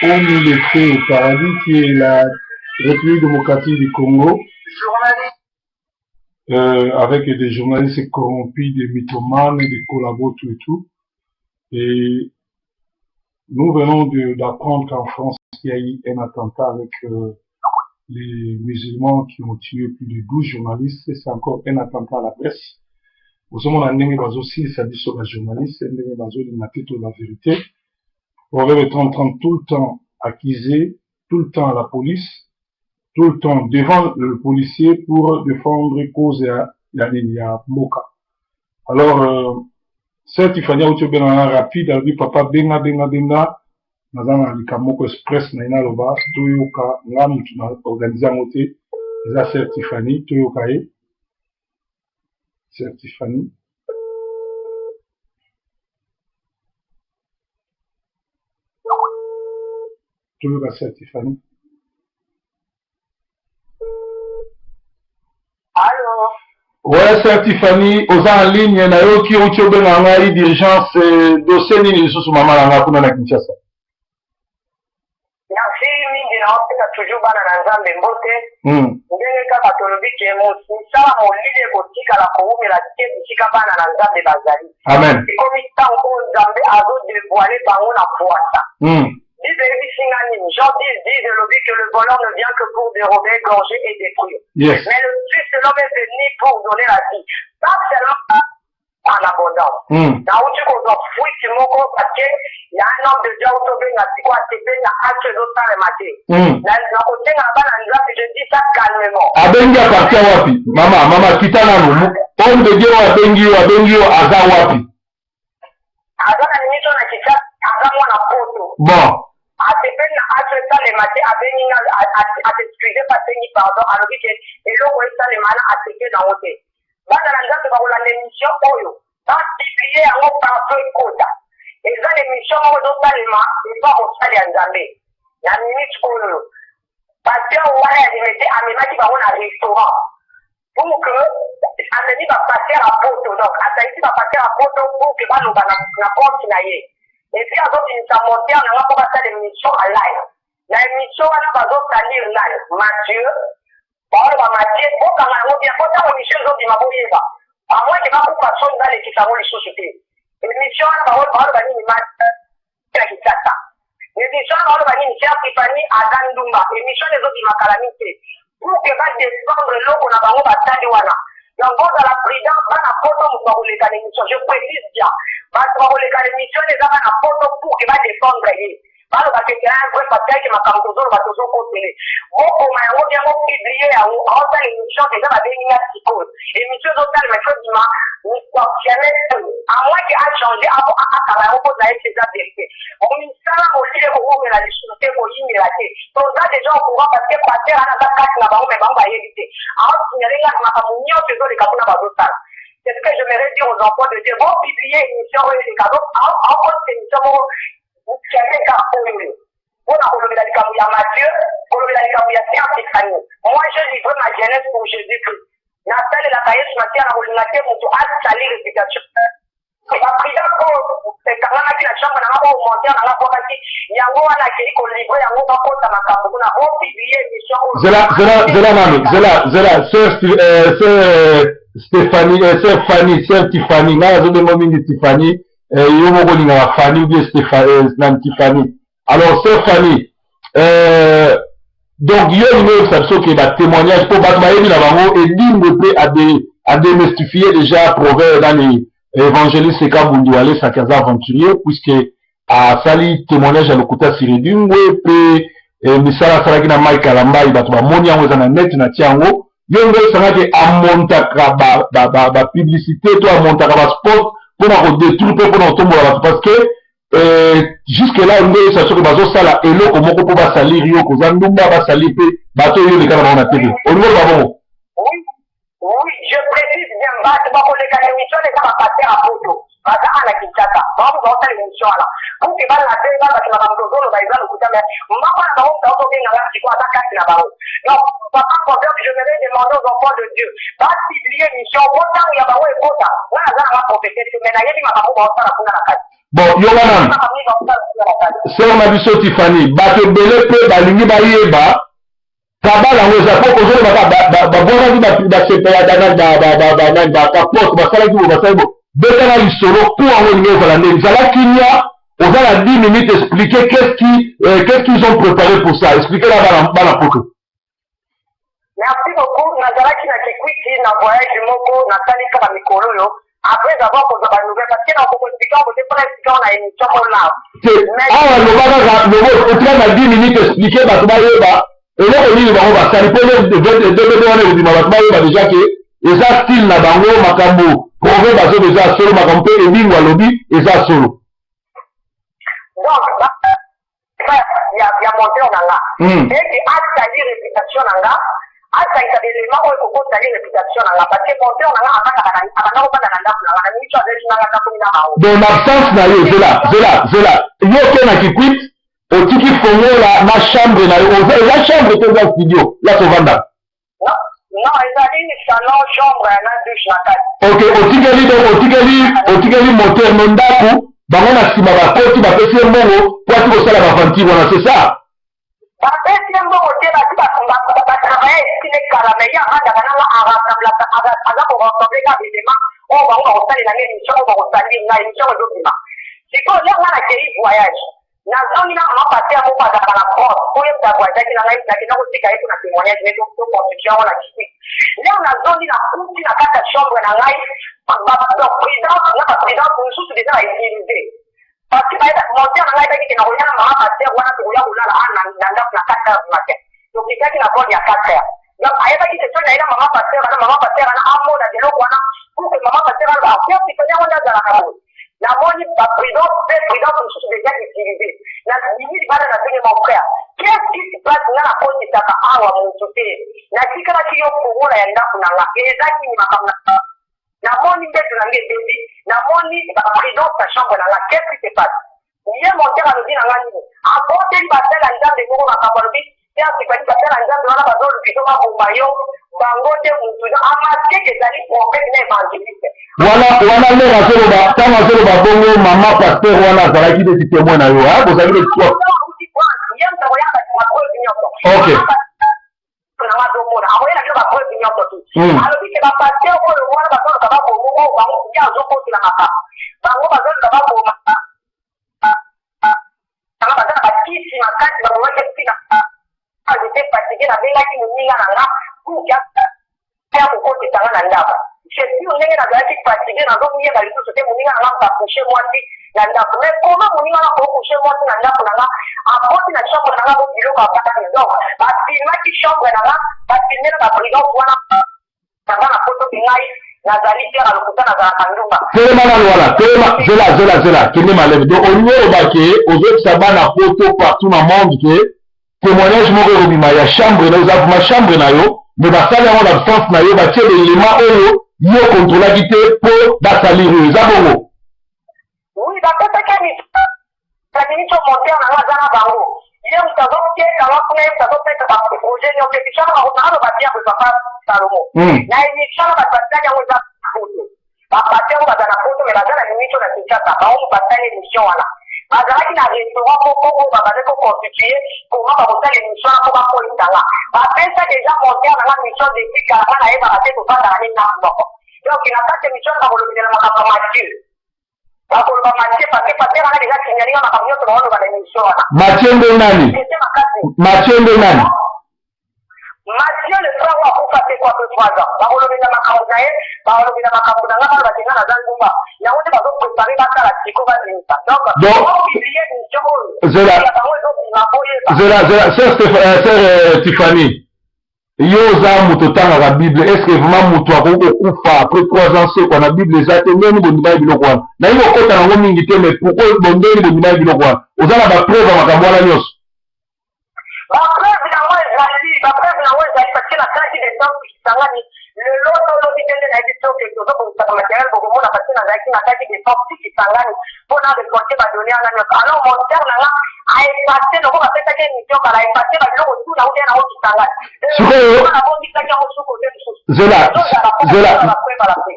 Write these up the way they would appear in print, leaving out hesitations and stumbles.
Ont mis le feu au paradis qui est la République démocratique du Congo. Avec des journalistes corrompus, des mythomanes, des collabos, tout et tout. Et nous venons d'apprendre qu'en France, il y a eu un attentat avec les musulmans qui ont tué plus de 12 journalistes. C'est encore un attentat à la presse. Ozomona ndenge bazosilisa biso bajournaliste, ndenge bazolinga te to la vérité. Proverbe 30-30, tout le temps accusé, tout le temps à la police, tout le temps devant le policier pour défendre cause ya nini, ya mboka. Alors sœur Tiffany auti obenganga rapide, alobi: "Papa, benga, benga, benga, naza na likambo moko express na ye." Naloba toyoka, nga mutu na organise yango te, eza sœur Tiffany. Toyoka ye, sœur Tiffany. Toyoka sœur Tiffany. Allo? Ouais, sœur Tiffany, oza en ligne. Nayoki outi obenga ngai d'urgence. Dossier nini lisusu, mama na nga, kuna na Kinshasa? Merci mingi. Naopesa toujours bana na Nzambe mbote. Ndenge kaka tolobi ke mosala molili ekotikala kowumela te bisika bana na Nzambe bazali. Amen. Ekomi ntango oyo Nzambe azodévoiler bango na pwasa. Bible eyebisi nga nini? Jean 10 10 elobi que le voleur ne vient que pour dérober, égorger et détruire, mais le Fils de l'homme est venu pour donner la vie, pas seulement, en abondance. Nauti kozwa fuite moko parce que ya un homme de Dieu auti obenga sikoyo, asepeli na acte ezosalema te. Nakosenga na bana Nzambe, je dis ça calmement. Abengi à partir wapi, mama? Mama, kita nanu. Homme de Dieu oyo abengi yo, abengi yo aza wapi? Aza na miniti oyo na Kinshasa, aza mwana Poto. Bon. Asepeli na acte esalema te, abengi nga, as'excuse mpe asengi pardon, alobi ke eloko esalema wana asepeli nango te. Bana na Nzambe bakolanda émission oyo, bapublier yango partout ekota. Eza na émission moko ezosalema epa mosali ya Nzambe na minute oyo. Pasteur wana ya Limete amemaki bango na restaurant pour que amemi bapasteur ya Poto, donc asalisi bapasteur ya Poto pour que baloba na compte na ye. Et puis azobimisa monteur na nga mpo basala émission en live. Na émission wana bazosalir nani? Mathieu. Baoloba Mathieu, bokanga yango bien po ntango émission ezobima boyeba, à moins ke bakufa soni, balekisa yango lisusu te. Émission wana baoloba nini? Mathieu ya Kinshasa, émission wana baoloba nini? Sœur Tiffany aza ndumba. Émission wana ezobima kala mingi te pour que badéfendre eloko na bango basali wana. Donc bozala prudent, bana Poto. Moto bakoleka na émission, je précise bien, bato bakoleka na émission wana eza bana Poto pour que badéfendre ye, baloba ke un vrai pasteur, ke makambo tozoloba tozokotele. Bokoma yango bien, bopublier yango. Aosala émission déjà, babengi nga sikoyo, émission ezosalema, ifo bima jamais te, à moins ke achange, akanga yango mpo na ye eza vérité. Misala molili ekowumela lisusu te, koyingela te. Toza déjà au courant parce que pasteur wana aza kati na bango, mais bango bayebi te. Aosignale nga makambo nyonso ezoleka kuna bazosala. C'est ce que j'aimerais dire aux enfants de Dieu: bon, publier émission oyo eleka. Donc aokotisa émission moko kaka oyo mpona kolobela likambo ya Mathieu, kolobela likambo ya sœur Tiffany. Moi, je livre ma jeunesse pour Jésus Christ. Nasalelaka Yesu Masiya, na kolinga te moto asali réputation. Baprida oyo ekangamaki na chambre nanga, oyo monteur nanga bwakaki yango wana, akei kolivrer yango, bakota makambo kuna. Opublier émission oyo. Zela, zela, zela nanu, zela, zela, sœur Stéphanie, sœur Fanny, sœur Tiffany, ngai azobenga mingi Tiffany, yo moko olingaka Fanny ou bien Stéphanie, nani, Tiffany. Alors sœur Fanny, donc yo olingi oyebisa biso ke batémoignage, mpo bato bayebi na bango, Edingwe mpe adémystifie déjà proverbe nani, évangéliste Kabundi Walesaki aza aventurier, puisque asali témoignage ya lokuta sur Edingwe mpe misala asalaki na Mike Kalambai, bato bamoni yango, eza na net na tia yango. Yo nde oyebisangaki amontaka bapublicité to amontaka baspot mpona kodétruire mpe mpona kotombola bato, parce que jusque là nde oyebisa soki bazosala eloko moko mpo basalir yo, koza ndumba, basalir mpe bato oyo oleka na bango na TV. Olingi oloba bongo? Oui, je précise bien, bato bakoleka na émission eza bapasteur ya Poto, baza ana Kinshasa, bango baosala émission wana pour ke balate babato makambo tozoloba eza lokuta. Mais moko na bango moto aozobenganga sikoyo aza kati na bango. Donc papa Proverbe, je vais demander aux enfants de Dieu bapublier émission po ntango ya bango ekota. Nga naza nanga prophète te, mais nayebi makambo baosala kuna na kati. Bon, yoka nanu, sœur na biso Tiffany, bato ebele mpe balingi bayeba kabala yango eza mpo kozoloba babwakaki basepela bakapote, basalaki bo, basali bo. Betaka lisolo mpo yango olingi ezala nde zala kimia. Oza na 10 minutes, expliquer qu'est-ce qu'ils ont préparé pour ça. Expliquer na bana, bana poto. Merci beaucoup. Nazalaki na Kikwiti na voyage moko nasali kaka mikolo oyo, après avoir kozwa banouvelle, parce que nakoko expliquer yango te mpona expliquer yango na émission ola. Te, awa loba kaka, loba, otika na 10 minutes, expliquer bato bayeba eloko nini bango basali, mpo dvd wana ekobima, bato bayeba déjà ke eza style na bango. Makambo proverbe azoba eza solo, makambo mpe Edingo alobi eza solo. Donc ya monteur na nga ete asali réputation na nga, asangisa baelema oyo ekokosali réputation na nga, parce que monteur na nga abanda kobanda na ndako na nga na miniti azali nanga nakomi na bango. Donc na absence na yo, zela, zela, zela, yo oke na Kikwit, otiki fongola na chambre na yo. Eza chambre te, eza studio ya kovandaka? Non, ezali salon, chambre na douche na kati. Ok, otikeli, donc otikeli moteur no ndako, bango na nsima bakoti, bapesi ye mbongo po ati kosala baaventure wana, c'est ça? Bapesi ye mbongo te, basi batravaille esili kala, mais ye avandaka nanga, arassemblaka, aza korassembler ka baelema oyo bango bakosalela nga émission, oyo bakosali nga émission oyo ezobima sikoyo. Lere nga nakei voyage, nazongi na mama pasteur moko azalaka na France, oyo avoyageaki na ngai, nakenda kotika ye mpona témoignage ne to construction yango na Kikwit. Lere nazongi, nakuti na kati ya chambre na ngai prudence na baprudence mosusu déjà bautiliser, parce que monteur na ngai ebaki ke nakoya na mama pasteur wana, tokoya kolala a na ndako na 4 heures du matin. Tokitaki na vol ya 4 heures, donc ayebaki ke soki naye na mama pasteur wana, mama pasteur wana amona biloko wana, pour que mama pasteur wana afiatifani yango nde azalaka boye. Namoni baprudence mpe prudence mosusu déjà utilisé. Nabimi libanda, natuni mon frère: "Qu'est-ce qui se passe? Nga nakotisaka awa motu te, natikalaki yo fongola ya ndako na nga, eza nini makambo? Namoni mbeto na nga ebebi, namoni baprudence na chambre na nga, qu'est-ce qui se passe?" Ye monteur alobi na nga nini? Aboteli basala Nzambe moko makambo, alobi te asipani basala Nzambe wana bazolukiso baboma yo, bango nde mutu amaskeke ezali prophète na évangéliste. Wana lere azoloba, ntango azoloba bongo, mama pasteur wana azalaki neti témoin na yo, bozalaki neti trois. Ye moto akoyaka bapreuve nyonso. Nanga azomona, akoyela bino bapreuve nyonso tu. Alobi ke bapasteur oyo wana bazoluka baboma, oyo bango ye azokotela makambo, bango bazoluka baboma anga, baza na bakisi makasi, babomaki ntina. J'étais fatigué, nabengaki moninga na nga pour ya kokotisa nga na ndako. C'est sûr, ndenge nazalaki fatigué, nazomiyeba lisusu te. Moninga na nga moto acoucher mwasi na ndako, mais comment moninga na kocoucher mwasi na ndako na nga, akoti na chambre na nga bo biloko abati? Donc bafilmaki chambre na nga, bafilme na baprudence wana naza na poto. Ngai nazali te na lokuta, nazalaka ndumba. Telema nanu wana, telema, zela, zela, zela, kende maleme. Donc olingi oloba ke ozokisa bana poto partout na monde ke témoignage moko ekobima ya chambre na yo, eza vraiment chambre na yo, mais basali yango na absence na yo, batie baelema oyo yo kontrolaki te mpo basalir oyo, eza bongo? Oui, bapesaki miniti. Monteur na nga aza na bango, ye moto azokekanga kuna, ye moto azopesa baprojet nyonso. Émission wana naloba bien boye, papa Salomo, na émission wana bato basali yango eza poto, bapasteur oyo baza na poto, mais baza na miniti oyo na Kinshasa, bango basali émission wana, bazalaki na restaurant moko oyo babandaki koconstituer comment bakosala émission wana mpo bakoyisanga. Bapesa déjà monteur na nga mission depuis kala, nga nayebaka te, tovandaka nde ndako moko. Donc na kati émission wana bakolobela makambo ya Mathieu, bakoloba Mathieu, parce que pasteur wana déjà signalinga makambo nyonso baoloba na émission wana. Mathieu nde nani? Mathieu nde nani? Mathieu, le frère oyo akufa te kwa peu 3 ans. Bakolobela makambo na ye, bakolobela makambo na nga, baloba nga naza ndumba. Yango nde bazoprépare, basala siko babimisa. Donc opublier émission oyo ya bango ezobima, boyeba. Zela, zela, sœur Tiffany, yo oza moto otangaka Bible. Est ce que vraiment moto akoki kokufa après 3 ans sekwa? Na Bible eza te. Ndeni bondimaki biloko wana? Nayebi kokota nango mingi te, mais pourquoi bondeni bondimaki biloko wana? Oza na bapreuve ya makambo wana nyonso? Bapreuve yango ezali, bapreuve yango ezali, parce que na kati de temps kisangani lelo tolobi te nde nayebi soki tozobongisaka matériel, bokomona, parce que nazalaki na kati de temps ti kisangani mpona récolter badonnées wana nyonso. Alors monteur na nga aeffacer, loko bapesaki émission kala, aeffacer babiloko tu nango te nango kisangani. Sikoyo nabongisaki yango su kote mosusu. Zela, zela,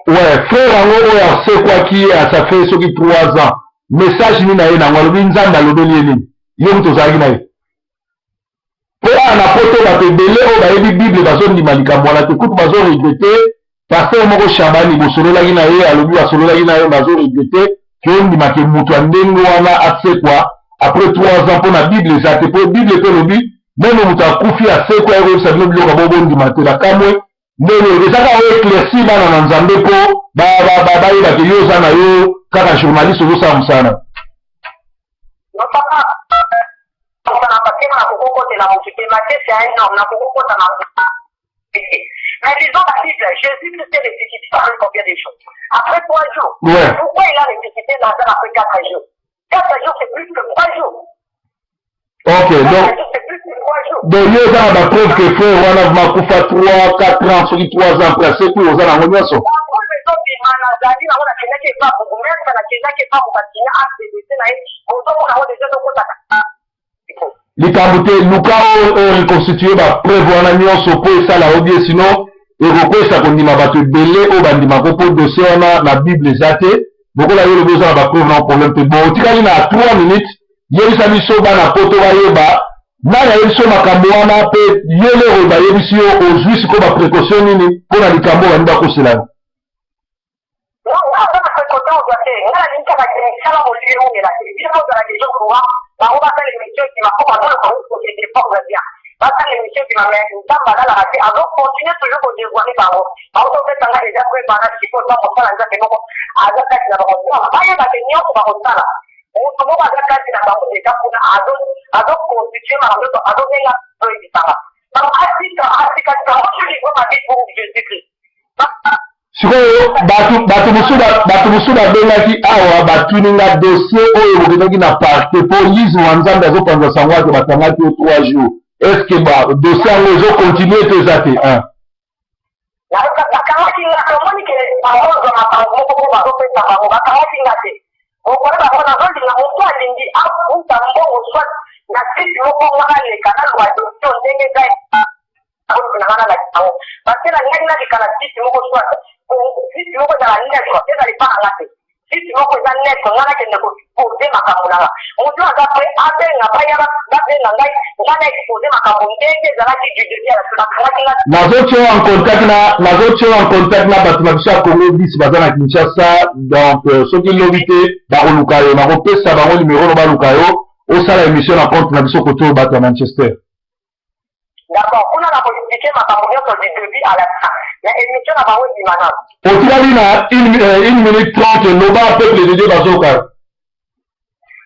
ouais, frère yango oyo asekwaki, ça fait soki 3 ans. Message nini aye nango? Alobi Nzambe alobeli ye nini? Yo moto ozalaki na ye. Mpo awa na poto bato ebele oyo bayebi Bible bazondima likambo wana te, kutu bazo regretter. Pasteur moko Shabani bosololaki na ye, alobi basololaki na ye, bazo regretter ke ondima ke moto ya ndenge wana asekwa après 3 ans, mpo na Bible eza te. Mpo Bible mpe elobi meme moto akufi asekwa, ye koyebisa bino biloko bo bondima te. Nakamwe ndenge eza kaka oyo éclaircir bana na Nzambe mpo bayeba ke yo oza na yo kaka journaliste, ozosala mosala. Non, papa, na bakema nakokokotela motu te. Mathieu, c'est un homme, nakokokota na. Mais lisons la Bible, Jésus-Christ est ressuscité après combien de jours? Après 3 jours. Pourquoi il a ressuscité Lazare après 4 jours? 4 jours, c'est plus que 3 jours. Ok, donc c'est plus que 3 jours. Donc yo oza na bapreuve ke frère wana vraiment akufa 3 4 ans, soki 3 ans après asekwi, oza nango nyonso? Bapreuve ezobima. Nazali nango. Nakendaki epa bourgmestre, nakendaki epa bokatinya acdc na ye. Bozomona yango deja, tokotaka. Likambo te, luka oyo reconstitue bapreuve wana nyonso mpo esala yo bien, sinon ekokwesa kondima bato ebele oyo bandimako, mpo dossier wana na Bible eza te. Lokola yo olobi oza na bapreuve, na problème te. Bon, otikali na 3 minutes, yebisa biso bana poto bayeba nani ayebisi yo makambo wana, mpe yo lero bayebisi yo ozwi sikoyo baprécaution nini mpo na likambo oyo balingi bakosela yo. Aza na précaution ozwa te. Nga nalingi kaka misala molili eumela te. Bino bozala déjà courant. Bango basala émission ebima, mpo bazoloka kose défendre bien. Basala émission ebima, mais Nzambe alalaka te, azocontinue toujours kodévoile bango. Baotopesanga déjà preuve wana. Sikoyo ntango mosala Nzambe moko aza kati na bango, bayeba te nyonso bakosala. Moto moko aza kati na bango deja kuna, azoconstitue makambo nyonso, azobenga, azoyebisanga. Donc atika, atika tika. Moi, je livre ma vie pour Jésus Christ. Sikoyo bato mosusu babengaki awa, batuni nga dossier oyo bokendaki na parquet, mpo lisme wa Nzambe azopanza sango ake bakangaki yo 3 jours. Est ce que ba dossier yango ezocontinue to eza te? Bakangaki nga te. Omoni ke bazozwa makambo moko mpo bazopesa bango. Bakangaki nga te. Mokolo bango nazolinga, moto alingi afuta mbongo soit na site moko, nga naleka, naloba dossier ndenge eza nanga, nalakisa yango, parce que nalingaki naleka na site moko, soit site moko ezala neutre, ezala epa na nga te. Site moko eza neutre, nga nakende koexpose makambo nanga. Moto aza pe abenga, baya babenga ngai, nga na expose makambo ndenge ezalaki du début à la fin. Bakangaki nga. Nazotia en contact na bato na biso ya Congo 10 baza na Kinshasa. Donc soki lobi te bakoluka yo, nakopesa bango numero no, baluka yo, osala émission na compte na biso kote oyo bato ya Manchester. D'accord, kuna na koexplike makambo nyonso du début à la fin, mais émission na bango ebima nano. Otikali na 1 minute 30, loba, peuple de Dieu bazoka.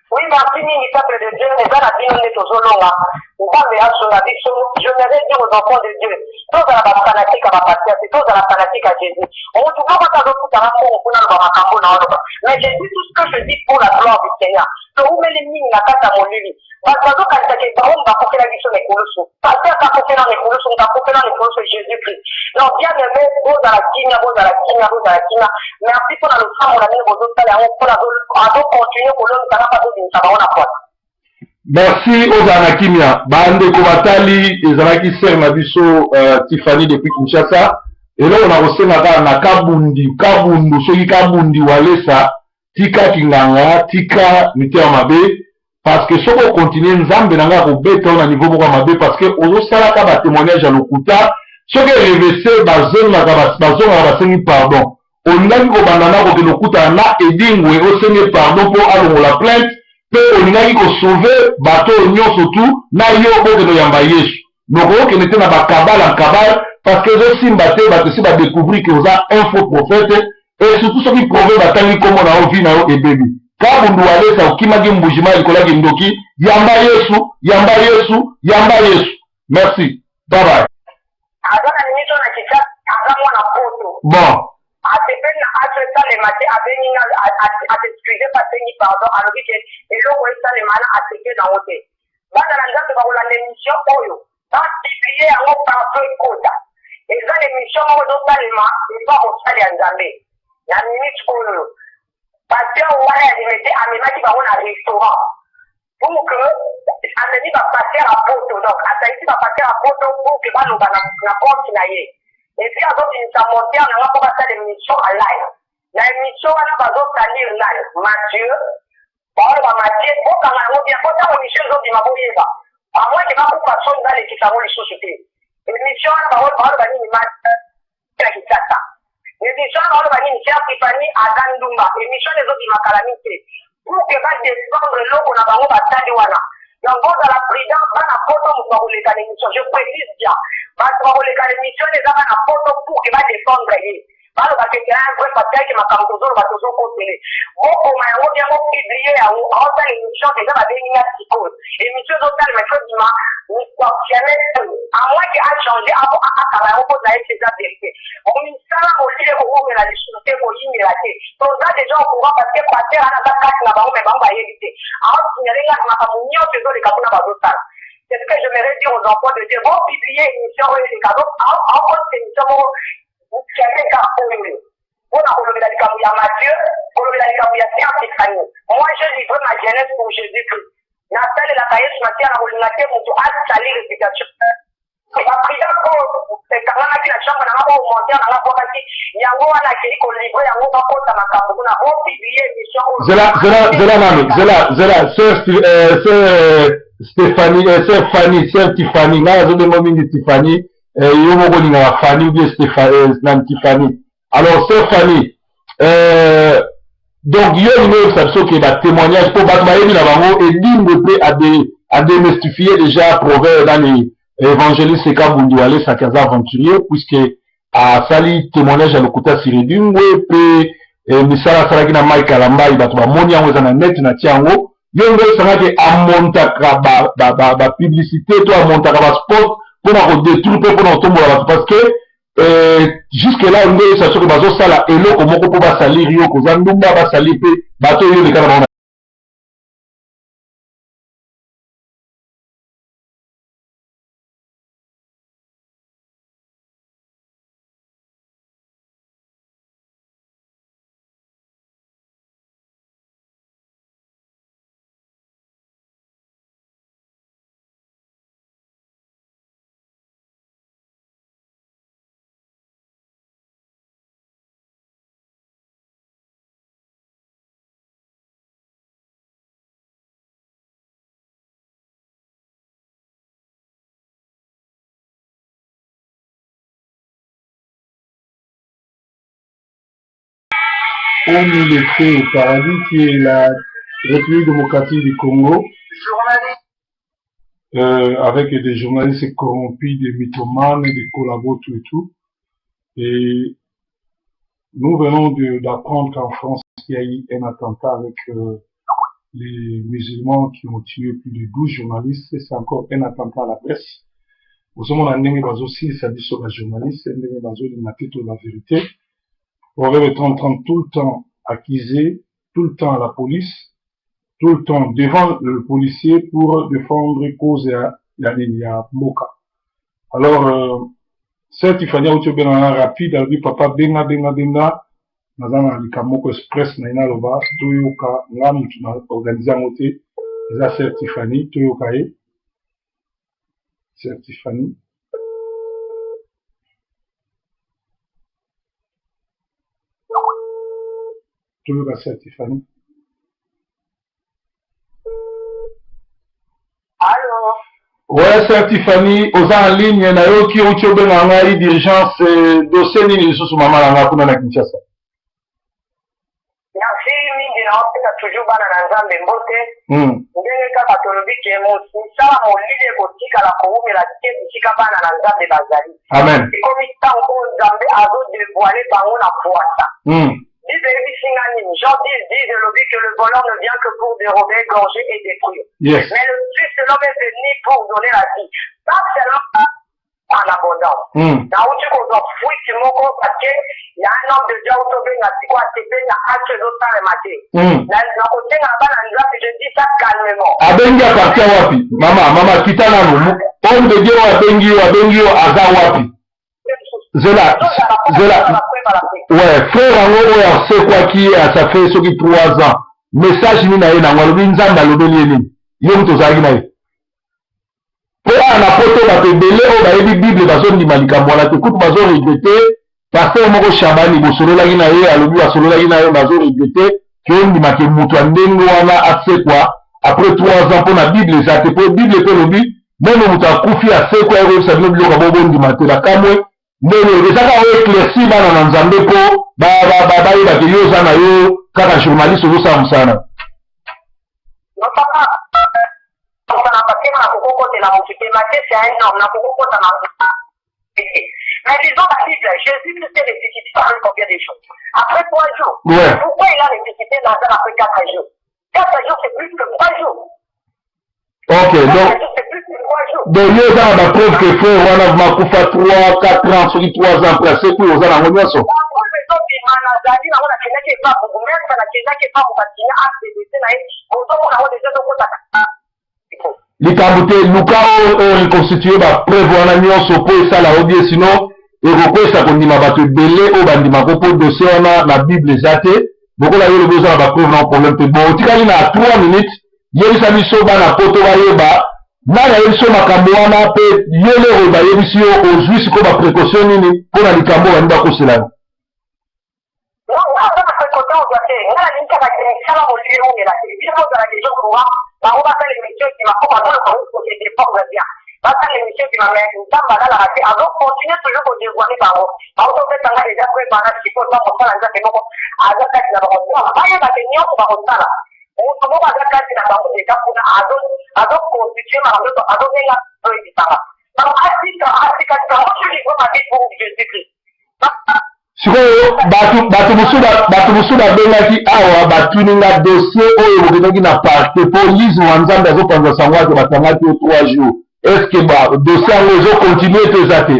Oui, merci mingi, peuple de Dieu. Eza na bino nde tozolonga. Nzambe asunga biso. J'aimerais dire aux enfants de Dieu, tozala bafanatique ya bapasteur te, tozala fanatique ya Jésus. Motu moko te azofutanga mbongo mpona loba makambo na oloba, mais je dis tout ce que je dis pour la gloire du Seigneur. Toumeli mingi na kati ya molili. Bato bazokanisaka bango bakofela biso na ekulusu. Pasteur akofela na ekulusu, moto akofela na ekulusu, Jésus Christ. Donc, bien aimé, bozala kimia, bozala kimia, bozala kimia. Merci mpona losambo na bino bozosala yango, mpona azocontinue kolongisanga mpe azobimisa bango na pwata. Merci, ozala na kimia. Bandeko batali, ezalaki sœur na biso Tiffany depuis Kinshasa. Eloko na kosenga kaka na Kabundi, Kabundu, soki Kabundi Walesa, tika kinganga, tika mitema mabe, parce que soki okontinue, Nzambe na ngai akobeta yo na niveau moko ya mabe, parce que ozosalaka batémoignage ya lokuta. Soki erevese, bazongaka, bazongaka, basengi pardon. Olingaki kobanda na kokende okutana na Edingwe, osenge pardon mpo alongola plainte, mpe olingaki kosauve bato oyo nyonso tu na yo bokende oyamba Yesu. Donc okende te na bakabala nkabala, parce que ezosimba te. Bato esi badécouvrir ke oza un faux prophète, et surtout soki proverbe atangi nkombo na yo, vie na yo ebebi. Kabundu Walesa, okimaki Mbujima likolo ya kindoki. Yamba Yesu, yamba Yesu, yamba Yesu. Merci, bye bye. Aza na minute oyo na Kinshasa, aza mwana poto. Bon. Asepeli na acte esalema te. Abengi nga, asexcuse mpe asengi pardon. Alobi ke eloko esalema wana asepeli nango te. Bana na Nzambe bakolanda émission oyo, bapublie yango partout, ekota. Eza na émission moko ezosalema epa mosali ya Nzambe na minute oyo. Pasteur wana ya Limete amemaki bango na restaurant pour que amemi bapasteur ya poto, donc asalisi bapasteur ya poto pour que baloba na compte na ye. Et puis azobimisa monteur na nga mpo basala émission en live. Na émission wana bazosalir nani? Mathieu. Baoloba Mathieu, bokanga yango bien po tango emission ezobima boyeba. A moins que bakufa soni balekisa yango lisusu te. Emission wana baoloba nini Mathieu ya Kinshasa. Emission wana baoloba nini Sœur Tiffany aza ndumba. Emission wana ezobima kala mingi te. Pour que ba défendre eloko na bango basali wana. Donc bozala prudent bana poto moto bakoleka na emission. Je précise bien. Bato bakoleka na emission wana eza bana poto pour que ba défendre ye. Baloba ke c'est un vrai pasteur ke makambo tozoloba tozokosele. Bokoma yango bien bopublie yango. Aosala émission deja babengi nga sikoyo. Émission ezosalema il faut bima jamais à moins que achange akanga yango mpo na ye eza vérité. Misala molili ekowumela lisusu te koyingela te. Toza deja au courant parce que pasteur wana aza kati na bango mais bango bayebi te. Aosignale nga makambo nyonso ezoleka kuna bazosala. C'est ce que j'aimerais dire aux enfants de Dieu. Bon, publier émission oyo eleka. Donc, aokotisa émission moko Mpiaka oyo pona kolobela likambo ya Mathieu, kolobela likambo ya Sœur Tiffany. Moi j'ai livré ma jeunesse pour Jésus Christ. Nasalelaka Yesu Masiya na kolinga te moto asali réputation. Baprida oyo ekangamaki na chambre na nga oyo monteur na nga abwakaki yango wana akei kolivre yango bakota makambo kuna bopublie émission oyo. Zela, zela, zela nanu, zela, zela, sœur, sœur Stéphanie, sœur Fanny, sœur Tiffany, ngai nazobenga mingi Tiffany, eh, yo moko olingaka Fanny ou bien Stéphanie, eh, nani Tiffany. Alors sœur Fanny, euh, donc yo olingi oyebisa biso ke batémoignage mpo bato bayebi na bango edingwe mpe ademystifie déjà proverbe nani évangéliste Kabundi Walesaki aza aventurier puisque asali témoignage ya lokuta sur edingwe mpe eh, misala asalaki na Mike Kalambayi bato bamoni yango eza na net na tia yango yo nde osangaki amontaka bapublicité ba, ba to amontaka baspot mpona kodétruire mpe mpona kotombola bato parce que eh, jusque là nde oyebisa soki bazosala eloko moko mpo basaliri yo koza ndumba basali mpe bato oyo oleka na bango. Ont mis le feu au paradis qui est la République démocratique du Congo, avec des journalistes corrompus, des mythomanes, des collabos, tout et tout. Et nous venons d'apprendre qu'en France, il y a eu un attentat avec les musulmans qui ont tué plus de 12 journalistes. C'est encore un attentat à la presse. Ozomona ndenge bazosilisa biso ba journaliste, ndenge bazolinga te to la vérité. Proverbe 30-30, tout le temps accusé, tout le temps à la police, tout le temps devant le policier pour défendre cause ya ya nini ya mboka. Alors sœur Tiffany auti obenga nga rapide, alobi papa benga benga benga, naza na likambo moko express na ye naloba, toyoka nga mutu na organise yango te, eza sœur Tiffany, toyoka ye. Sœur Tiffany. Toyoka sœur Tiffany. Allo? Ouais, sœur Tiffany, oza en ligne, nayoki outi obenga ngai d'urgence, dossier nini lisusu mama na nga kuna na Kinshasa? Merci mingi, naopesa toujours bana na Nzambe mbote. Ndenge kaka tolobi ke mosala molili ekotikala kowumela te bisika bana na Nzambe bazali. Amen. Ekomi ntango oyo Nzambe azodevoile bango na pwasa. Bible eyebisi nga nini? Jean 10, 10 elobi que le voleur ne vient que pour dérober, égorger et détruire. Yes. Mais le Fils de l'homme est venu pour donner la vie. Pas seulement en abondance. Nauti kozwa fuite moko parce que ya un homme de Dieu auti obenga sikoyo asepeli na acte ezosalema te. Nakosenga bana Nzambe, je dis ça calmement. Abengi à partir wapi? Mama, mama kita nanu. Homme de Dieu oyo abengi yo, abengi yo aza wapi? Zela, zela. Ouais, frère yango oyo asekwaki ça fait soki 3 ans. Message nini na ye nango alobi Nzambe alobeli ye nini? Yo moto ozalaki na ye. Mpo awa na poto bato ebele oyo bayebi Bible bazondima likambo wana te, kutu bazo regretter. Pasteur moko Shabani bosololaki na ye, alobi basololaki na ye, bazo regretter. Ke ondima ke moto ya ndenge wana asekwa après 3 ans, mpo na Bible eza te, mpo Bible mpe elobi meme moto akufi asekwa, akoyebisa bino biloko ya bo bondima te. Bakamwe ndenge eza kaka oyo éclaircir bana na Nzambe mpo bayeba ke yo oza na yo kaka journaliste, ozosala mosala na Non, papa, na parce que nakokokotela motu te. Mathieu, c'est un homme, nakokokota na. Mais lisons la Bible, Jésus-Christ est ressuscité après combien de jours? Après 3 jours. Pourquoi il a ressuscité Lazare après 4 jours? 4 jours, c'est plus que 3 jours. Ok, donc 4 jours, c'est plus que 3 jours. Donc yo oza na bapreuve ke frère wana vraiment akufa 3 4 ans, soki 3 ans après asekwi, oza nango nyonso? Bapreuve ezobima, nazali nango. Nakendaki epa bourgmestre, nakendaki epa bokatinya acdc na ye, bozomona yango deja ezokotaka. Likambo te, luka oyo reconstitue bapreuve wana nyonso mpo esala yo bien, sinon ekokwesa kondima bato ebele oyo bandimako, mpo dossier wana na Bible eza te. Lokola yo olobi oza na bapreuve na problème te. Bon, otikali na 3 minutes, yebisa biso bana Poto bayeba nani ayebisi yo makambo wana, mpe yo lero bayebisi yo ozwi sikoyo baprécaution nini mpo na likambo oyo balingi bakosela yo. Non, nga aza na précaution ozwa te. Nga nalingi kaka misala molili eumela te. Bino bozala déjà courant, bango basala émission ebima mpo bazoloka kose défendre bien. Basala émission ebima, mais Nzambe alalaka te, azocontinue toujours kodévoile bango. Baotopesa nga déjà preuve wana sikoyo, ntango mosala Nzambe moko aza kati na bango, bayeba te nyonso bakosala, moto moko aza kati na bango deja kuna, azoconstitue makambo nyonso, azobenga, azoyebisanga. Donc atika, atika tika, moi je livre ma vie pour Jésus Christ. Sikoyo bato mosusu babengaki awa, batuni nga dossier oyo bokendaki na parquet mpo lisme wa Nzambe azopanza sango ake bakangaki yo 3 jours. Est ce que ba dossier yango ezocontinue to eza te?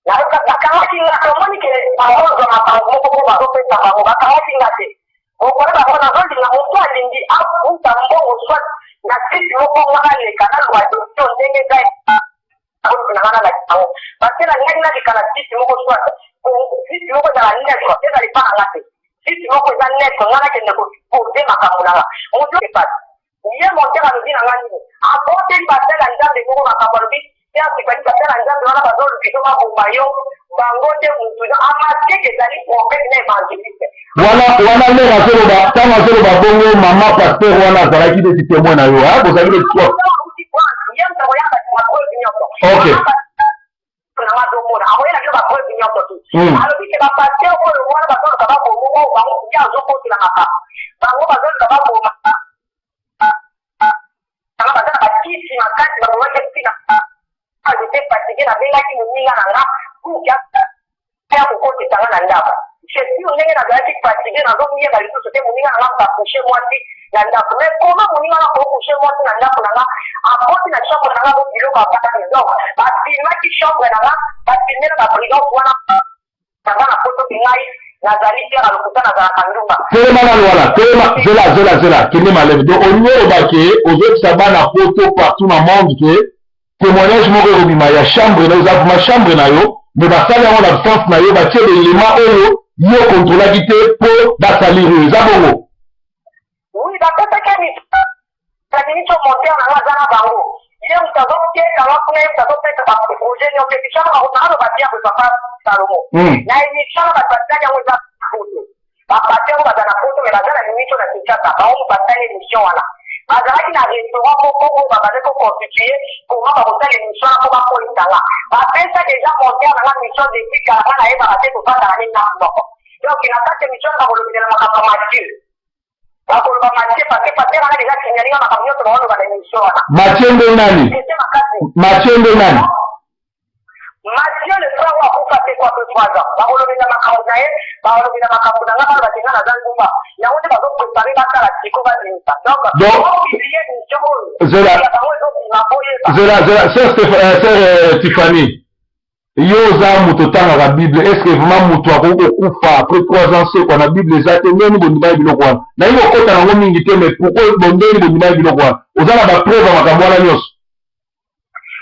Bakangaki nga te. Omoni ke bazozwa makambo moko mpo bazopesa bango, bakangaki nga te. Mokolo bango nazolinga moto alingi afuta mbongo, soit na site moko, nga naleka naloba dossier ndenge eza na nga, nalakisa yango, parce que nalingaki naleka na site moko, soit site moko ezala neutre, ezala epa na nga te, site moko eza neutre, nga nakende kopose makambo na nga. Moto epasi ye montere alobi na nga nini? Aboteli basala Nzambe moko makambo, alobi te asipani basala Nzambe wana bazolukiso baboma yo, bango te mutu amaskeke ezali prophète na évangéliste. Wana lere azoloba, ntango azoloba bongo, mama pasteur wana azalaki neti témoin na yo, bozalaki neti trois. Ye moto akoyaka bapreuve nyonso. Nanga azomona, akoyela bino bapreuve nyonso tu. Alobi ke bapasteur oyo wana bazoluka baboma oyo bango, ye azokotela makambo, bango bazoluka baboma nanga, baza na bakisi makasi, babomaki ntina. J'étais fatigué, nabengaki moninga na nga pour ya kokotisa nga na ndako. C'est sûr, ndenge nazalaki fatigué, nazomiyeba lisusu te. Moninga na nga moto acouche mwasi na ndako, mais comment moninga na kocouche mwasi na ndako na nga, akoti na chambre na nga bo biloko ya pasi? Donc bafilmaki chambre na nga, bafilme na baprudence wana naza na poto, ngai nazali te na lokuta, nazalaka ndumba. Telema nanu wana, telema, zela, zela, zela, kende maleme. Donc olingi oloba ke ozoyebisa bana Poto partout na monde ke témoignage moko ekobima ya chambre na yo, eza vraiment chambre na yo, mais basali yango na absence na yo, batie belema oyo yo kontrolaki te mpo basalir yo, eza bongo? Oui, bapesaki na miniti oyo monteur na nga aza na bango, ye moto azotekanga kuna, ye moto azopesa baprojet nyonso. Émission wana naloba bien boye, papa Salomo, na émission wana bato basali yango eza poto, bapate yango baza na poto, mais baza na miniti oyo na Kinshasa. Bango basali émission wana, bazalaki na restaurant moko oyo babandaki koconstitue koma bakosala émission wana mpo bakoyisanga. Bapesa déjà monteur na nga mission depuis kala, nga nayebaka te, tovandaka ne ndako moko. Donc na kati émission wana bakolobela makambo ya Mathieu, bakoloba Mathieu, parce que paster wana déjà signalinga makambo nyonso baoloba na émission wana. Mathieu nde nani? Ete makasi. Mathieu nde nani? Mathieu, le frère oyo akufa te kwa peu 3 ans. Bakolobela makambo na ye, bakolobela makambo na nga, baloba te nga naza ndumba. Yango nde bazoprépare basala siko babimisa. Donc opublie émission oyo. Zela. Ya bango ezobima, boyeba. Zela, zela, sœur Tiffany, yo oza moto otangaka Bible. Est ce que vraiment moto akoki kokufa après 3 ans sekwa? Na Bible eza te. Ndeni bondimaki biloko wana? Nayebi kokota nango mingi te, mais pourquoi bondeni bondimaki biloko wana? Oza na bapreuve ya makambo wana nyonso?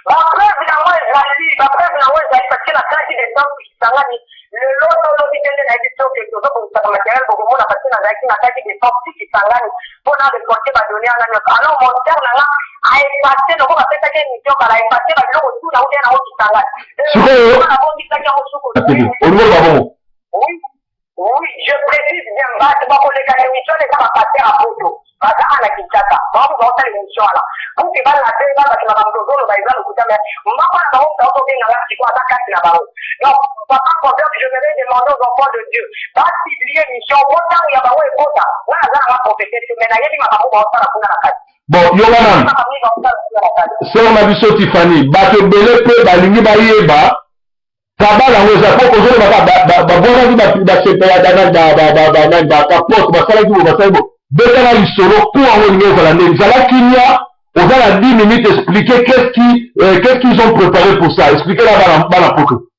Bapreuve yango ezali, bapreuve yango ezali, parce que nasalaki descente Kisangani lelo, tolobi te nde nayebi soki tozobongisaka matériel, bokomona, parce que nazalaki na kati descente ti Kisangani mpona récolter badonnées wana nyonso. Alors monteur na nga aefface loko bapesaki émission kala, aefface babiloko tu na udia nango Kisangani. Sikoyo nabongisaki yango suko. Olingi oloba bongo? Oui. Oui, je précise bien, bato bakoleka na émission wana eza bapasteur ya poto, baza awa na Kinshasa, bango baosala émission wana pour que balade babato makambo tozoloba eza lokuta, mais moko na bango moto azobenga nga sikoyo aza kati na bango. Donc papa Proverbe, je vais demander aux enfants de Dieu bapublier émission po ntango ya bango ekota. Nga naza nanga prophète te, mais nayebi makambo baosala kuna na kati. Bon, yoka nanu. Makambo nini baosala kuna na kati. Sœur na biso Tiffany, bato ebele mpe balingi bayeba kabala yango eza po ozoloba babwakaki basepela bakapote, basalaki bo, basalaki bo. Betaka lisolo po yango olingi ezala ndenge zala kimia. Oza na 10 minutes, expliquer qu'est-ce qu'ils ont préparé pour ça. Expliquer na bana, bana poto.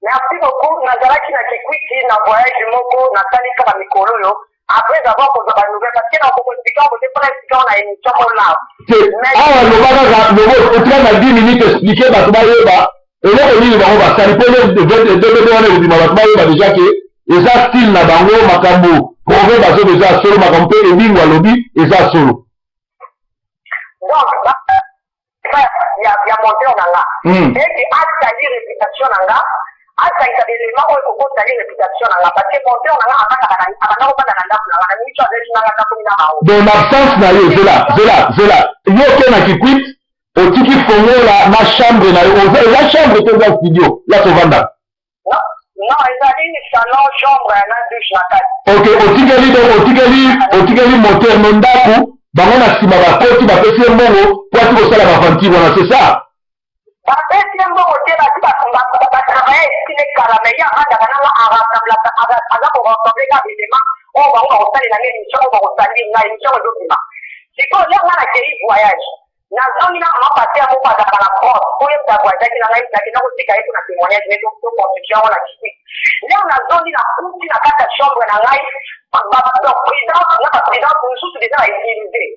Merci beaucoup. Nazalaki na Kikwiti na voyage moko nasali kaka mikolo oyo, après avoir kozwa banouvelle, parce que nakokoexpliquer yango te mpona expliquer yango na émission mo live. Te, awa loba kaka, loba, otika na 10 minutes, expliquer bato bayeba eloko nini bango basali, mpo DVD wana ekobima, bato bayeba déjà ke eza style na bango. Makambo proverbe azoba eza solo, makambo mpe Edingo alobi eza solo. Donc ya monteur na nga eke asali réputation na nga, asangisa baélément oyo ekokosali réputation na nga, parce que monteur na nga abanda kovanda na ndako na nga na miniti azali nanga nakomi na bango. Donc na absence na yo, zela, zela, zela, yo oke na Kikwit, otiki fongola na chambre na yo. Eza chambre te, eza studio ya tovandaka? Non, ezali salon, chambre na douche na kati. Ok, otikeli, donc otikeli monteur no ndako, bango na nsima bakoti, bapesi ye mbongo po ati kosala baaventure wana, c'est ça? Bapesi ye mbongo te, basi batravaille esili kala, mais ye avandaka nanga, aza korassembler ka élément oyo bango bakosalela nga émission, oyo bakosali nga émission oyo ezobima sikoyo. Lere nga nakei voyage, nazongi na mama pasteur moko azalaka na France, oyo moto avoyageaki na ngai, nakenda kotika ye mpona témoignage mais toconstruction yango na Kikwit. Lere nazongi, nakuti na kati ya chambre na ngai donc prudence na baprudence mosusu déjà bautiliser,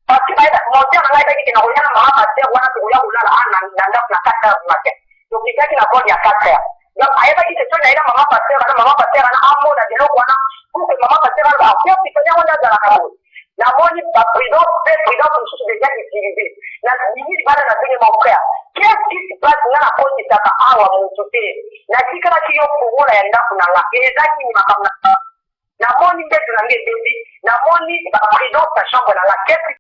parce que monteur na ngai ebaki ke nakoya na mama pasteur wana, tokoya kolala a na ndako na 4 heures du matin. Tokitaki na vol ya 4 heures, donc ayebaki ke soki naye na mama pasteur wana, mama pasteur wana amona eloko wana, pour que mama pasteur wana akotifani yango nde azalaka boye. Namoni baprudence mpe prudence mosusu déjà utilisé. Nabimi libanda, natuni mon frère: "Qu'est-ce qui se passe? Nga nakotisaka awa motu te, natikalaki yo fongola ya ndako na nga, eza nini makambo? Namoni mbeto na nga ebebi, namoni baprudence na chambre na nga, qu'est-ce?"